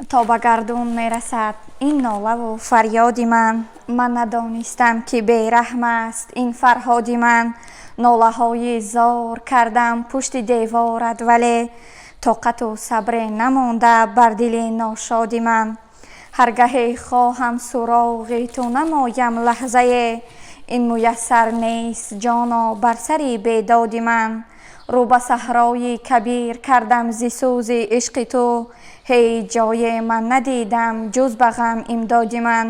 То ба гардун мерасад ин нолаву фарёди ман. Ман надонистам, ки бераҳм аст ин Фарҳоди ман. Нолаҳои зор кардам пушти деворат, вале тоқату сабре намонда бар дили ношоди ман. Ҳар гаҳе хоҳам суроғи ту намоям лаҳзае, ин муяссар нест, ҷоно, бар сари бедоди ман. Рӯ ба саҳрои кабир кардам зи сӯзи ишқи ту, ҳеҷ ҷое ман надидам ҷуз ба ғам имдоди ман.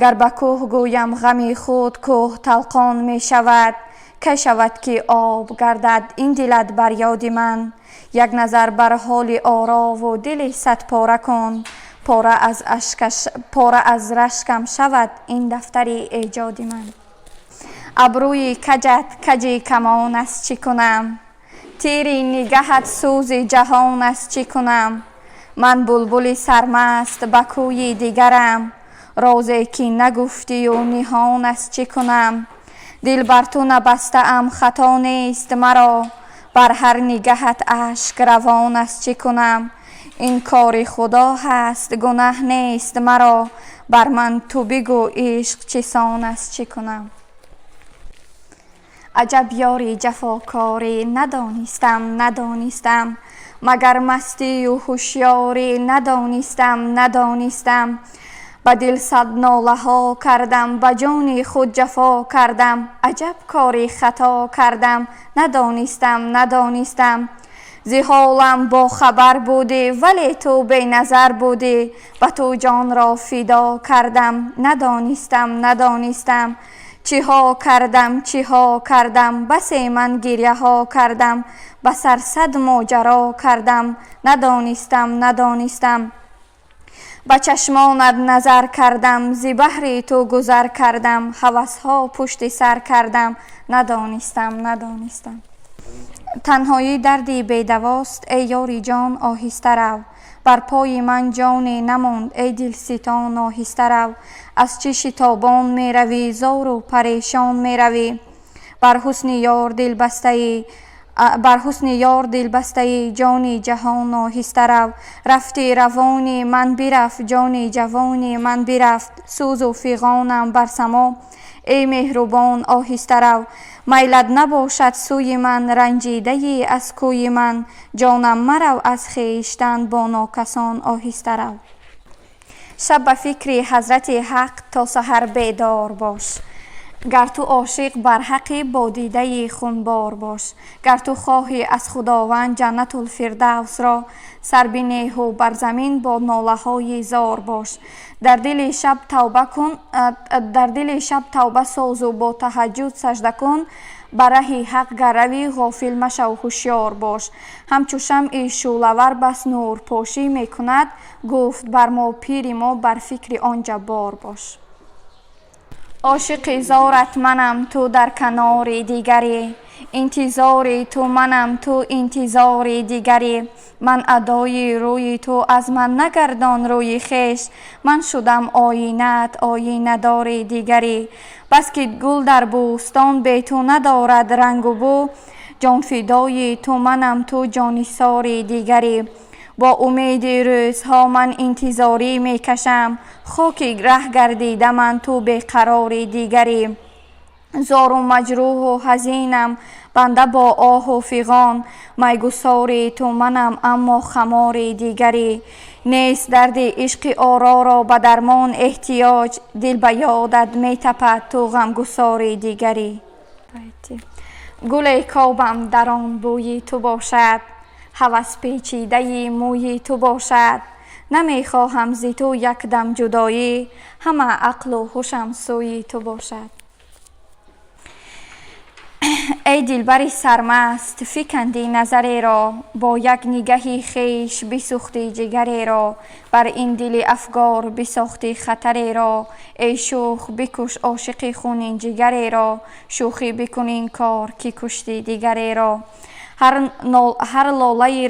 Гар ба кӯҳ гӯям ғами худ, кӯҳ талқон мешавад. Кай шавад, ки об гардад ин дилат бар ёди ман? Як назар бар ҳоли орову дили садпора кун, пора аз рашкам шавад ин дафтари эҷоди ман. Абрӯи каҷат каҷи камон аст, чӣ кунам? Тири нигаҳат сӯзи ҷаҳон аст, чӣ кунам? Ман булбули сармаст ба кӯи дигарам, розе ки нагуфтию ниҳон аст, чӣ кунам? Дил бар ту набастаам, хато нест маро, бар ҳар нигаҳат ашк равон аст, чӣ кунам? Ин кори Худо ҳаст, гунаҳ нест маро, бар ман ту бигӯ, ишқ чӣ сон аст, чӣ кунам? Аҷаб ёри ҷафокорӣ, надонистам, надонистам. Магар мастию ҳушёрӣ, надонистам, надонистам. Ба дил сад нолаҳо кардам, ба ҷони худ ҷафо кардам. Аҷаб кори хато кардам, надонистам, надонистам. Зи ҳолам бохабар будӣ, вале ту беназар будӣ. Ба ту ҷонро фидо кардам, надонистам, надонистам. Чиҳо кардам, чиҳо кардам, басе ман гирьяҳо кардам. Ба сар сад моҷаро кардам, надонистам, надонистам. Ба чашмонат назар кардам, зи баҳри ту гузар кардам. Ҳавасҳо пушти сар кардам, надонистам, надонистам. Танҳоӣ дарди бедавост, эй ёри ҷон, оҳиста рав. Бар пои ман ҷоне намонд, эй дилситон, оҳиста рав. Аз чӣ шитобон меравӣ, зору парешон меравӣ? Бар ҳусни ёр дилбастаӣ, бар ҳусни ёр дилбастаӣ, ҷони ҷаҳон, оҳиста рав. Рафти, равони ман бирафт, ҷони ҷавони ман бирафт. Сӯзу фиғонам бар само, эй меҳрубон, оҳиста рав. Майлат набошад сӯи ман, ранҷидаӣ аз кӯи ман. Ҷонам, марав аз хештан, бо нокасон оҳиста рав. Шаб ба фикри ҳазрати Ҳақ то саҳар бедор бош. Гар ту ошиқ барҳақӣ, бо дидаи хунбор бош. Гар ту хоҳӣ аз Худованд Ҷаннатулфирдавсро, сар бинеҳу бар замин бо нолаҳои зор бош. Дар дили шаб тавба кун, дар дили шаб тавба созу бо таҳаҷҷуд сажда кун. Ба раҳи ҳақ гар равӣ, ғофил машав, ҳушёр бош. Ҳамчу шамъи шӯълавар бас нурпошӣ мекунад, гуфт бар мо пири мо, бар фикри он ҷаббор бош. Ошиқи зорат манам, ту дар канори дигарӣ. Интизори ту манам, ту интизори дигарӣ. Ман адои рӯи ту, аз ман нагардон рӯи хеш. Ман шудам оинаат, оинадори дигарӣ. Бас ки гул дар бӯстон бе ту надорад рангу бӯ, ҷонфидои ту манам, ту ҷоннисори дигарӣ. Бо умеди рӯзҳо ман интизорӣ мекашам, хоки раҳ гардида ман, ту беқарори дигарӣ. Зору маҷрӯҳу ҳазинам, банда бо оҳу фиғон. Майгусори ту манам, аммо хамори дигарӣ. Нест дарди ишқи ораро ба дармон эҳтиёҷ, дил ба ёдат метапад, ту ғамгусори дигарӣ. Гуле кобам дар он бӯи ту бошад, ҳавас печидаи мӯи ту бошад. Намехоҳам зи ту якдам ҷудоӣ, ҳама ақлу ҳушам сӯи ту бошад. Эй дилбари сармаст, фикандӣ назареро, бо як нигаҳи хеш бисӯхтӣ ҷигареро. Бар ин дили афгор бисохтӣ хатареро. Эй шӯх, бикуш ошиқи хунин ҷигареро. Шӯхӣ бикун ин кор, ки куштӣ дигареро. Ҳар лолаи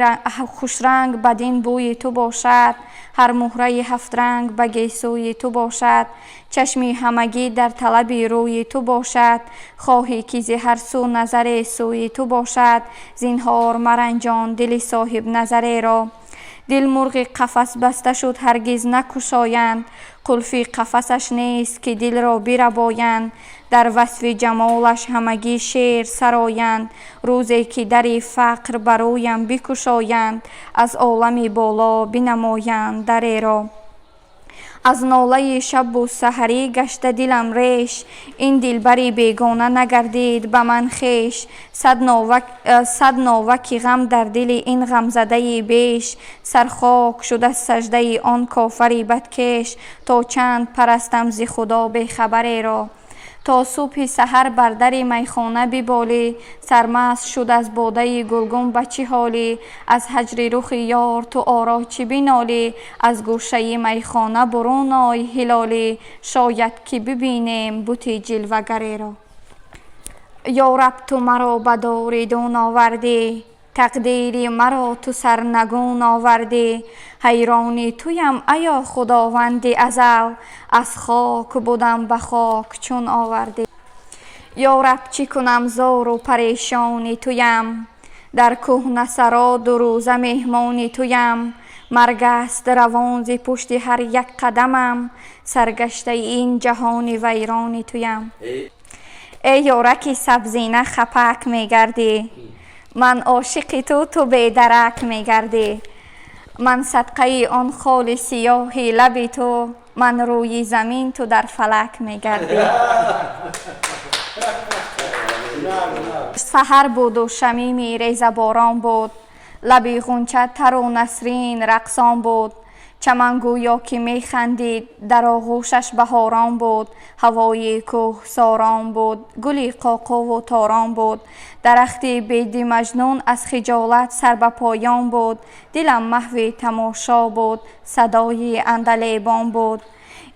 хушранг бадин бӯи ту бошад, ҳар муҳраи ҳафтранг ба гесӯи ту бошад. Чашми ҳамагӣ дар талаби рӯи ту бошад, хоҳӣ ки зи ҳар сӯ назаре сӯи ту бошад. Зинҳор маранҷон дили соҳибназареро. Дил мурғи қафасбаста шуд, ҳаргиз накушоянд. Қулфи қафасаш нест, ки дилро бирабоянд. Дар васфи ҷамолаш ҳамагӣ шеър сароянд. Рӯзе ки дари фақр ба рӯям бикушоянд, аз олами боло бинамоянд дареро. Аз нолаи шабу саҳарӣ гашта дилам реш, ин дилбари бегона нагардид ба ман хеш. Сад новаки ғам дар дили ин ғамзадаи беш, сархок шуд аз саждаи он кофари бадкеш. То чанд парастам зи Худо бехабареро? То субҳи саҳар бар дари майхона биболӣ, сармаст шуд аз бодаи гулгун ба чӣ ҳолӣ? Аз ҳаҷри рухи ёр ту оро чӣ бинолӣ? Аз гӯшаи майхона бурун ой, ҳилолӣ, шояд ки бибинем бути ҷилвагареро. Ё Раб, ту маро ба дори дун овардӣ, тақдири маро ту сарнагун овардӣ. Ҳайрони туям, аё Худованди азал, аз хок будам, ба хок чун овардӣ. Ё Раб, чӣ кунам, зору парешони туям, дар кӯҳнасаро дурӯза меҳмони туям. Марг аст равон зи пушти ҳар як қадамам, саргаштаи ин ҷаҳони вайрони туям. Эй ёраки сабзина, хапак мегардӣ, ман ошиқи ту, ту бедарак мегардӣ. Ман садқаи он холи сиёҳи лаби ту, ман рӯи замин, ту дар фалак мегардӣ. Саҳар буду шамими резаборон буд, лаби ғунча тару насрин рақсон буд. Чаман гӯё ки механдид, дар оғӯшаш баҳорон буд. Ҳавои кӯҳсорон буд, гули қоқуву торон буд. Дарахти беди Маҷнун аз хиҷолат сар ба поён буд. Дилам маҳви тамошо буд, садои андалебон буд.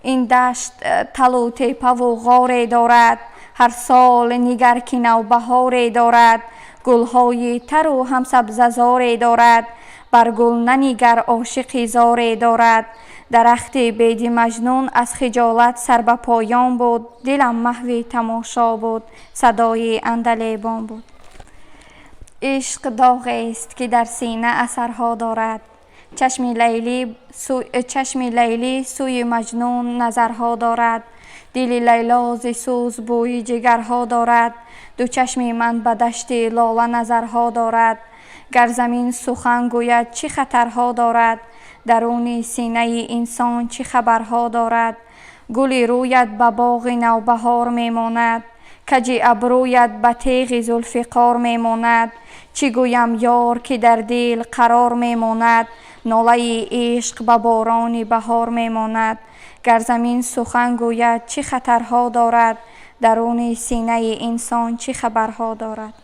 Ин дашт талу тепаву ғоре дорад, ҳар сол нигар ки навбаҳоре дорад. Гулҳои тару ҳам сабзазоре дорад, бар гул нанигар, ошиқи зоре дорад. Дарахти беди Маҷнун аз хиҷолат сар ба поён буд. Дилам маҳви тамошо буд, садои андалебон буд. Ишқ доғест, ки дар сина асарҳо дорад. Чашми Лайлӣ сӯи Маҷнун назарҳо дорад. Дили Лайло зи сӯз бӯи ҷигарҳо дорад. Ду чашми ман ба дашти лола назарҳо дорад. Гар замин сухан гӯяд, чӣ хатарҳо дорад? Даруни синаи инсон чӣ хабарҳо дорад? Гули рӯят ба боғи навбаҳор мемонад, каҷи абрӯят ба теғи зулфиқор мемонад. Чӣ гӯям, ёр, ки дар дил қарор мемонад, нолаи ишқ ба борони баҳор мемонад. Гар замин сухан гӯяд, чӣ хатарҳо дорад? Даруни синаи инсон чӣ хабарҳо дорад?